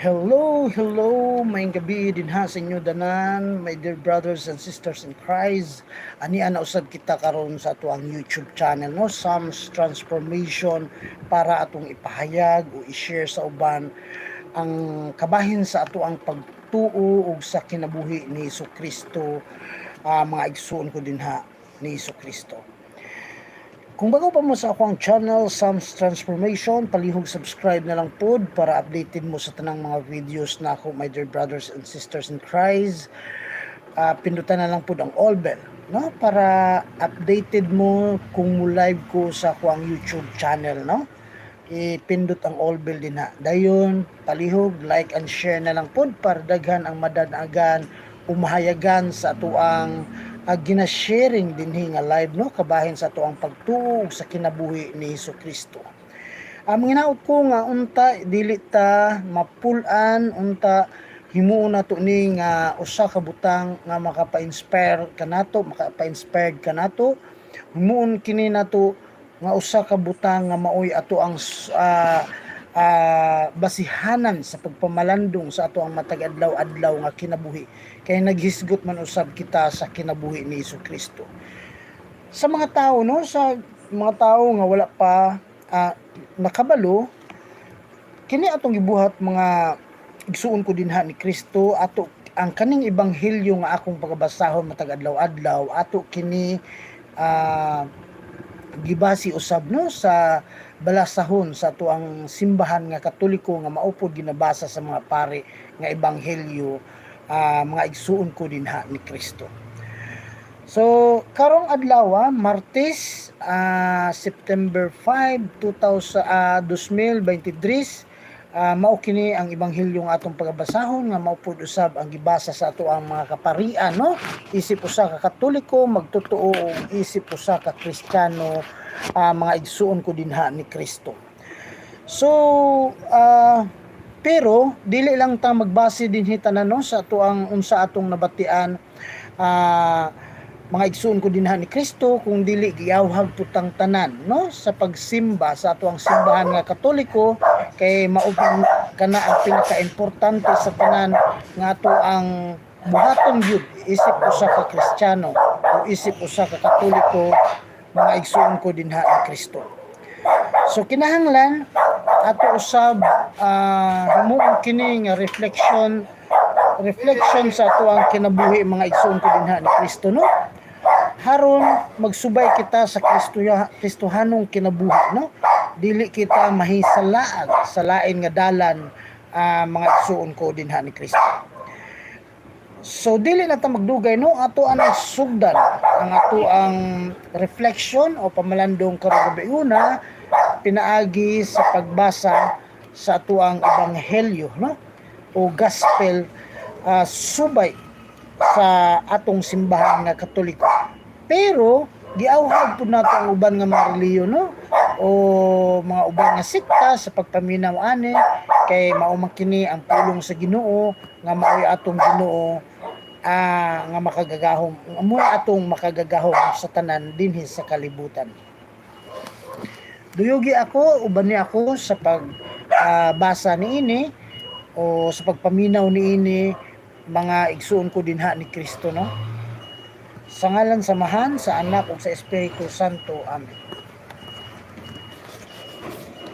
Hello, hello, maayong gabii dinha sa inyo tanan, my dear brothers and sisters in Christ. Ani ana usab kita karon sa atoang YouTube channel, no, Sam's Transformation, para atong ipahayag o i-share sa uban ang kabahin sa atoang pagtuo ug sa kinabuhi ni Kristo, mga igsuon ko dinha ni Kristo. Kung bago pa mo sa akong channel, Sam's Transformation, palihog subscribe na lang pod para updated mo sa tanang mga videos na ako, my dear brothers and sisters in Christ. Pindutan na lang pod ang all bell, no? Para updated mo kung mo live ko sa akong YouTube channel, no? Ipindot ang all bell dinha. Dayon, palihog like and share na lang pod para daghan ang madanagan o mahayagan sa atoang gina-sharing dinhi nga live, no, kabahin sa atoang pagtuo sa kinabuhi ni Hesus Kristo. Ang hinaot ko nga unta dili ta mapul-an, unta himuon nato ni nga usa ka butang nga makapa-inspire kanato, makapa-inspired kanato. Himuon kini nato nga usa ka butang nga maoy ato ang basihanan sa pagpamalandong sa ato ang matag adlaw-adlaw nga kinabuhi, kay naghisgot man usab kita sa kinabuhi ni Hesus Kristo. Sa mga tao, no, sa mga tao nga wala pa nakabalo kini atong gibuhat, mga igsuon ko dinha ni Kristo, ato ang kaning ebanghelyo nga akong pagabasahon matag adlaw-adlaw, ato kini gibasi usab, no, sa balasahon sa atoang simbahan nga Katoliko nga mao pod ginabasa sa mga pare nga ebanghelyo, mga igsuon ko dinha ni Kristo. So karong adlaw, Martes, September 5, 2000, 2023, mao kini ang ebanghelyo nga atong pagabasahon nga mao pod usab ang gibasa sa ato ang mga kaparian, no, isip usa ka Katoliko magtotoo ug isip usa ka Kristiyano, mga igsuon ko dinha ni Kristo. So pero dili lang ta magbase dinhi tanan, no, sa ato ang unsa atong nabatian, mga igsuon ko dinha ni Kristo, kung dili giyawhag putang tanan, no, sa pagsimba sa ato ang simbahan nga Katoliko, kay mao kana ang pinakaimportante sa tanan nga ato ang buhaton gyud isip usa ka Kristiyano o isip usa ka Katoliko, mga igsuon ko dinha ni Kristo. So kinahanglan ato usab himuon kini nga reflection reflection sa ato ang kinabuhi, mga igsuon ko dinha ni Kristo, no, haron magsubay kita sa Kristo, Kristohanong kinabuhi, no, dili kita mahisalaag sa lain nga dalan, mga igsuon ko dinha ni Kristo. So dili na ta magdugay, no, ato ang sugdan ang ato ang reflection o pamalandong karong gabiuna pinaagi sa pagbasa sa ato ang ebanghelyo, no, o gospel, subay sa atong simbahan nga Katoliko. Pero giawhag pud nato ang uban nga mga relihiyon, no, o mga uban nga sekta sa pagpaminaw ani, kay mao man kini ang pulong sa Ginoo nga maoy atong Ginoo nga makagagahom, mo atong makagagahom sa tanan dinhi sa kalibutan. Duyugi ako, uban ni ako sa pag basa niini o sa pagpaminaw niini, mga igsuon ko dinha ni Kristo, no. Sa ngalan sa Amahan, sa Anak ug sa Espiritu Santo. Amen.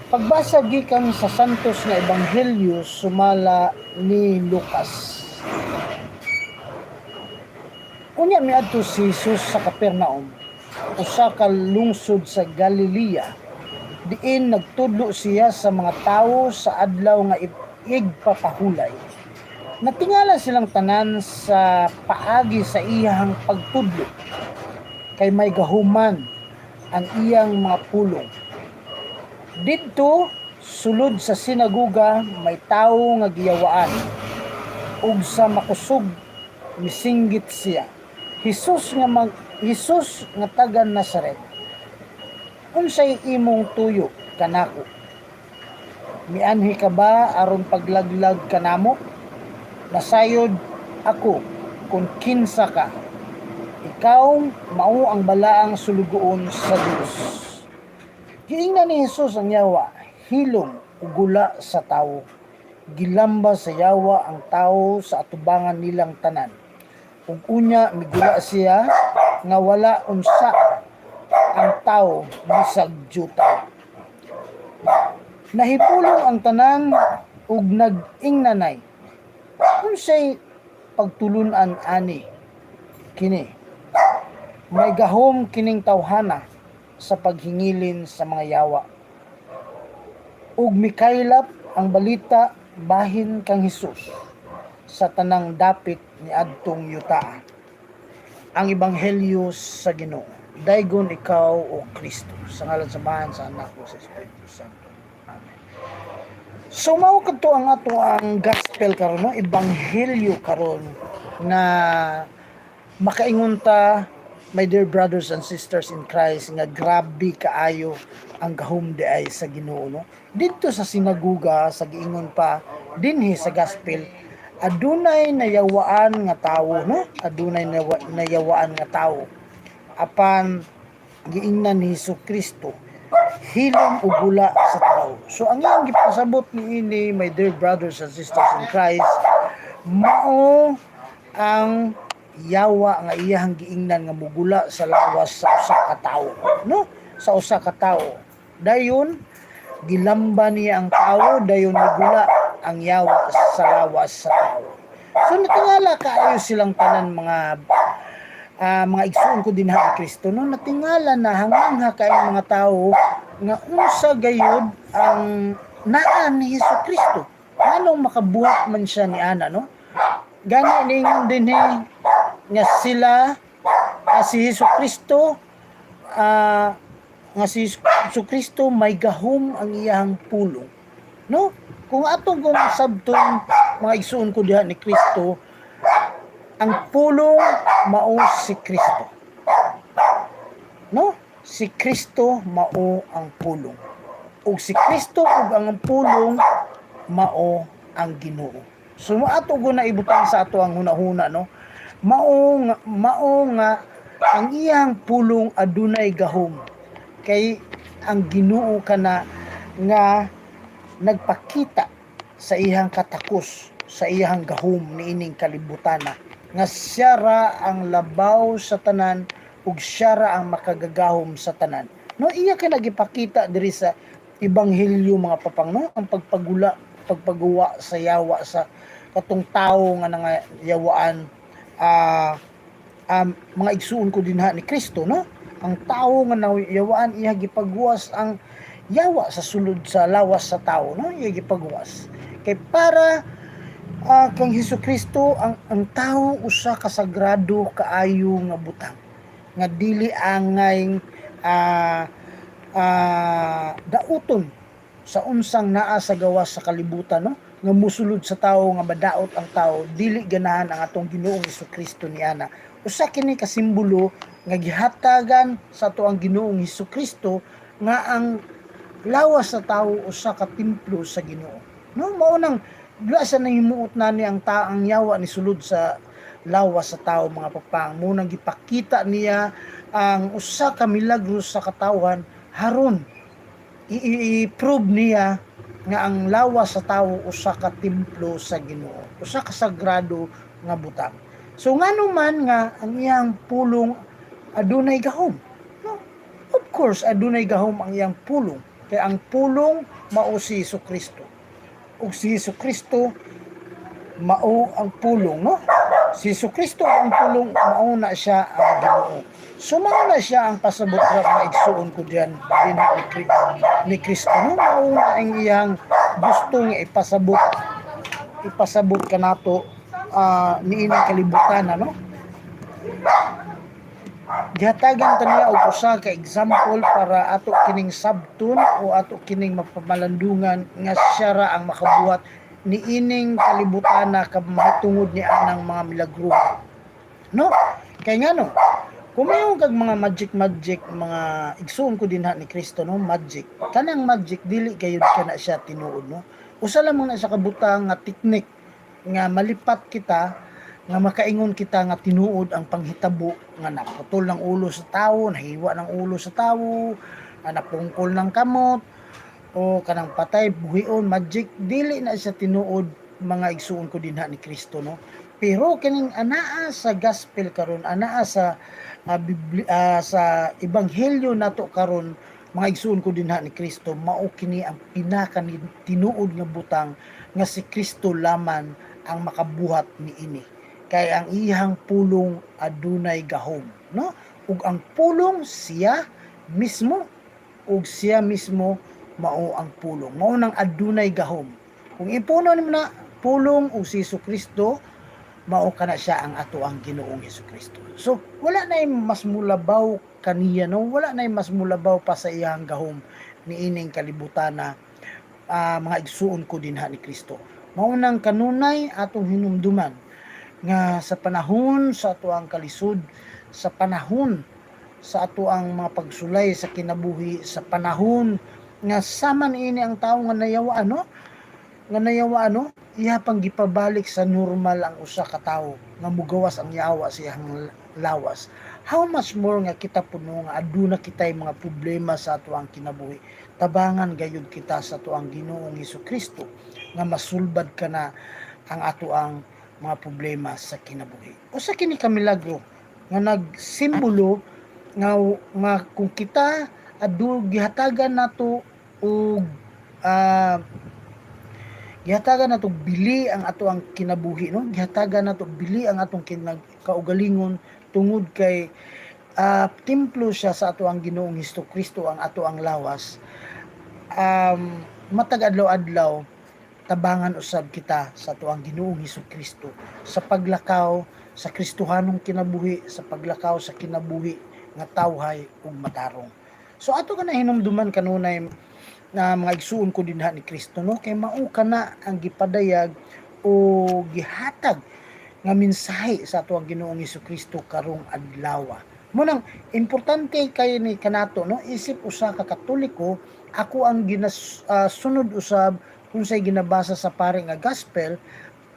Pagbasa gikan sa Santos nga Ebanghelyo sumala ni Lucas. Unya miadto si Jesus sa Capernaum, usa ka lungsod sa Galilea. Diin nagtudlo siya sa mga tawo sa adlaw nga igpapahulay. Natingala silang tanan sa paagi sa iyang pagtudlo, kay may gahuman ang iyang mga pulong. Didto sulod sa sinagoga may tawo nga giyawaan ug sa makusog misinggit siya, "Hesus nga taga Nazaret, unsay imong tuyo kanako? Mianhi ka ba aron paglaglag kanamo? Nasayod ako kung kinsa ka. Ikaw mao ang balaang sulugoon sa Dios." Giingnan ni Jesus ang yawa, "Hilom ug gula sa tawo." Gilamba sa yawa ang tawo sa atubangan nilang tanan. Ug unya migula siya nga wala unsa ang tawo bisag jutay. Nahipulong ang tanan ug nag-ingnanay, "Unsay pagtulunan ani kini? May gahom kining tawhana sa paghingilin sa mga yawa." Ug mikaylap ang balita bahin kang Hesus sa tanang dapit niadtong yutaa. Ang ebanghelyo sa Ginoo. Daygon ikaw, o Kristo. Sa ngalan sa Amahan, sa Anak ug sa Espiritu Santo. Amen. So mao kadto ang ato ang gospel karon, no, ebanghelyo karon nga makaingon ta, my dear brothers and sisters in Christ, nga grabe kaayo ang gahom diay sa Ginoo, no. Didto sa sinaguga, sa giingon pa dinhi sa gospel, adunay nayawaan nga tawo, no, adunay nayawaan nga tawo, apan giingnan ni Hesus Kristo, "Hilom ug gula sa tawo." So ang iyang gipasabot niini, my dear brothers and sisters in Christ, mao ang yawa nga iyang giingnan nga mugula sa lawas sa usa ka tawo, no, sa usa ka tawo. Dayon gilamba niya ang tawo, dayon migula ang yawa sa lawas sa tawo. So natingala kaayo silang tanan, mga igsuon ko dinha ni Kristo, no. Natingala na hanggang kay mga tawo nga unsa gayud ang naa ni Hesus Kristo, nganong makabuhat man siya ni ana, no. Gani ningon dinhi nga sila, si Hesus Kristo, nga si Hesus Kristo may gahom ang iyang pulong, no. Kung atong kung sabton, mga igsuon ko diha ni Kristo, ang pulong mao si Kristo, no. Si Kristo mao ang pulong ug si Kristo ug ang pulong mao ang Ginoo. So ato ko na ibutang sa ato ang hunahuna, no, mao nga ang iyang pulong adunay gahom kay ang Ginoo kana nga nagpakita sa iyang katakos, sa iyang gahom niining kalibutana, nga siya ra ang labaw sa tanan ug siya ra ang makagagahom sa tanan, no. Iya ka nagipakita diri sa ebanghelyo, mga papang, no, ang pagpagula, pagpaguwa sa yawa sa katong tawo nga nangayawaan, mga igsuon ko dinha ni Kristo, no. Ang tawo nga nayawaan, iya gipagwas ang yawa sa sulod sa lawas sa tawo, no. Iya gipagwas kay para kang Hesus Kristo ang tawo usa ka sagrado kaayo nga butang nga dili angay dauton sa unsang naa sa gawas sa kalibutan, no, nga musulod sa tawo nga madaot ang tawo. Dili ganahan ang atong Ginoong Kristo niana. Usa kini ka simbolo nga gihatagan sa ato ang Ginoong Kristo nga ang lawas sa tawo usa ka templo sa Ginoo, no. Mao nang wala sa nahimuot na ni ang yawa ni sulod sa lawas sa tawo, mga papang. Mao nang gipakita niya ang usa ka milagro sa katawhan haron i-prove niya nga ang lawas sa tawo usa ka templo sa Ginoo, usa ka sagrado nga butang. So ngano man nga ang iyang pulong adunay gahom, no? Of course adunay gahom ang iyang pulong kay ang pulong mao si Hesus Kristo ug si Hesus Kristo mao ang pulong, no. Si Hesus Kristo ang pulong, mao na siya ang Ginoo. So mao na siya ang pasabot ra, mga igsuon ko diyan din ni Kristo, no. Mao na ang iyang gusto nga ipasabot ipasabot kanato niining kalibutan, ano. Gihatagan ta niya og usa ka example para ato kining sabton o ato kining mapamalandungan nga siya ra ang makabuhat niining kalibutana mahitungod ni anang mga milagro, no. Kay ngano, kung mayon kag mga magic magic, mga igsuon ko dinha ni Kristo, no, magic, kanang magic dili gayud kana siya tinuod, no. Usa lamang na siya kabutang nga teknik nga malipat kita nga makaingon kita nga tinuod ang panghitabo nga naputol ng ulo sa tawo, nahiwa ng ulo sa tawo, napungkol ng kamot. O kanang patay buhion, magic, dili na siya tinuod, mga igsuon ko dinha ni Kristo, no? Pero kining anaa sa gospel karon, anaa sa sa ebanghelyo nato karon, mga igsuon ko dinha ni Kristo, mao kini ang pinaka tinuod nga butang nga si Kristo laman ang makabuhat niini, kay ang iyang pulong adunay gahom, no? Ug ang pulong siya mismo, ug siya mismo mao ang pulong, mao nang adunay gahom. Kung ipuno nimo na pulong ug si Hesus Kristo, mao kana siya ang ato ang Ginoong Hesus Kristo. So wala na mas mulabaw kaniya, no? Wala na mas mulabaw pa sa iyang gahom niining kalibutan na, mga igsuon ko dinha ni Kristo. Mao nang kanunay atong hinumduman nga sa panahon sa ato ang kalisod, sa panahon sa ato ang mga pagsulay sa kinabuhi, sa panahon nga sama niini ang tawo nga nayawa, ano, nga nayawa, ano, iya pang gipabalik sa normal ang usa ka tawo nga mugawas ang yawa sa iyang lawas, how much more nga kita puno nga aduna kitay mga problema sa ato ang kinabuhi? Tabangan gayud kita sa ato ang Ginoong Hesus Kristo nga masulbad kana ang ato ang mga problema sa kinabuhi. Usa kini ka milagro nga nagsimbolo nga kung kita adu gihatagan nato og gihatagan nato bili ang ato ang kinabuhi, no? Gihatagan nato bili ang atong kaugalingon tungod kay templo siya sa ato ang Ginoong Hesus Kristo ang ato ang lawas. Matag adlaw-adlaw, tabangan usab kita sa ato ang Ginoong Hesus Kristo sa paglakaw sa Kristohanong kinabuhi, sa paglakaw sa kinabuhi nga tawhay ug matarong. So ato ka na hinumduman kanunay na, mga igsuon ko dinha ni Kristo, no? Kay mao kana ang gipadayag o gihatag nga mensahe sa ato ang Ginoong Kristo karong adlaw. Mao nang importante kay ni kanato, no? Isip usa ka Katoliko, ako ang ginas sunod usab unsay ginabasa sa pare nga gospel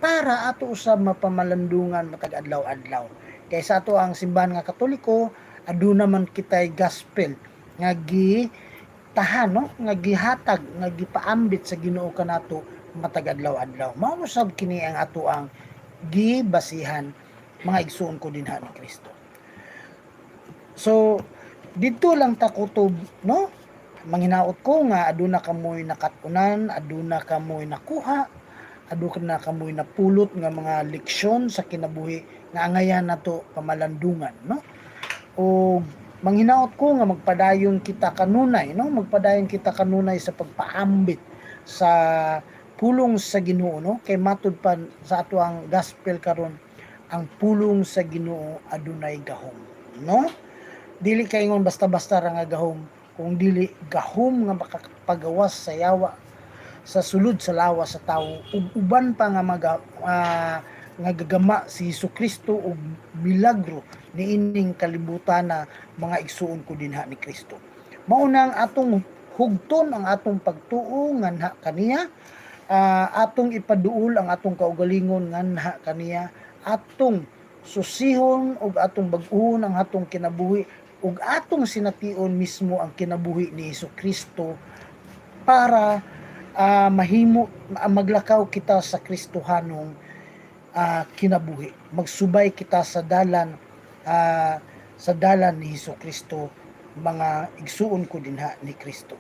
para ato usab mapamalandungan matag adlaw-adlaw. Kay sa ato ang simbahan nga Katoliko, aduna man kitay gospel nga gi tahan, no, nga gihatag, nga gipaambit sa Ginoo kanato matag adlaw-adlaw. Mao usab kini ang ato ang gibasihan, mga igsuon ko dinha ni Kristo. So didto lang ta kutob, no? Manghinaot ko nga aduna kamoy nakat-unan, aduna kamoy nakuha, aduna kamoy napulot nga mga leksyon sa kinabuhi nga angayan nato pamalandungan, no? O manghinaot ko nga magpadayon kita kanunay, no? Magpadayon kita kanunay sa pagpaambit sa pulong sa Ginoo, no? Kay matud pa sa ato ang gospel karon, ang pulong sa Ginoo adunay gahom, no? Dili kaingon basta-basta ra nga gahom, kung dili gahom nga makapagawas sa yawa sa sulod sa lawas sa tawo ug uban pa nga nga gagama si Hesus Kristo og milagro niining kalibutan na, mga igsuon ko dinha ni Kristo. Mao nang atong hugton ang atong pagtuo nganha kaniya, atong ipaduol ang atong kaugalingon nganha kaniya, atong susihon ug atong bag-uhon ang atong kinabuhi ug atong sination mismo ang kinabuhi ni Hesus Kristo para mahimo maglakaw kita sa Kristohanong kinabuhi. Magsubay kita sa dalan ni Hesus Kristo, mga igsuon ko dinha ni Kristo.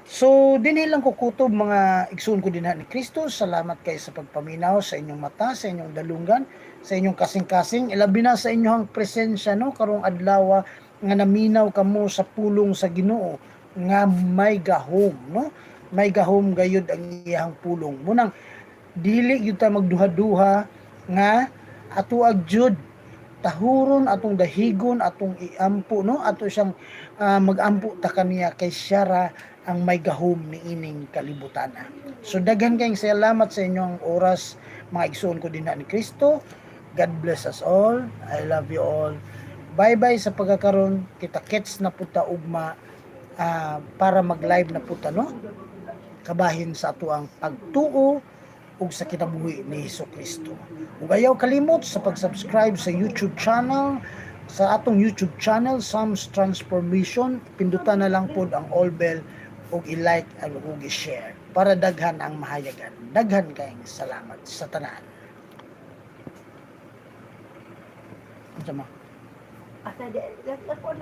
So dinhi lang ko kutob, mga igsuon ko dinha ni Kristo. Salamat kay sa pagpaminaw sa inyong mata, sa inyong dalunggan, sa inyong kasing-kasing, ilabi na sa inyong presensya, no, karong adlaw nga naminaw kamo sa pulong sa Ginoo nga may gahom, no? May gahom gayud ang iyang pulong. Mao nang dili gyud ta magduha-duha nga ato jud tahuron, atong dahigon, atong iampo, no? Ato siyang magampo ta kaniya kay siya ra ang may gahom niining kalibutan. So daghan kayong salamat sa inyong oras, mga igsuon ko dinha ni Kristo. God bless us all. I love you all. Bye bye sa pagkakaron. Kita kits na pud ta ugma para mag-live na pud ta, no, kabahin sa ato ang pagtuo ug sa kinabuhi ni Hesus Kristo. Ug ayaw kalimot sa pag-subscribe sa YouTube channel, sa atong YouTube channel, Sam's Transformation. Pindutan na lang pod ang all bell ug i-like ug i-share para daghan ang mahayagan. Daghan kayong salamat sa tanan. Unsa mo? Asa di, ako na.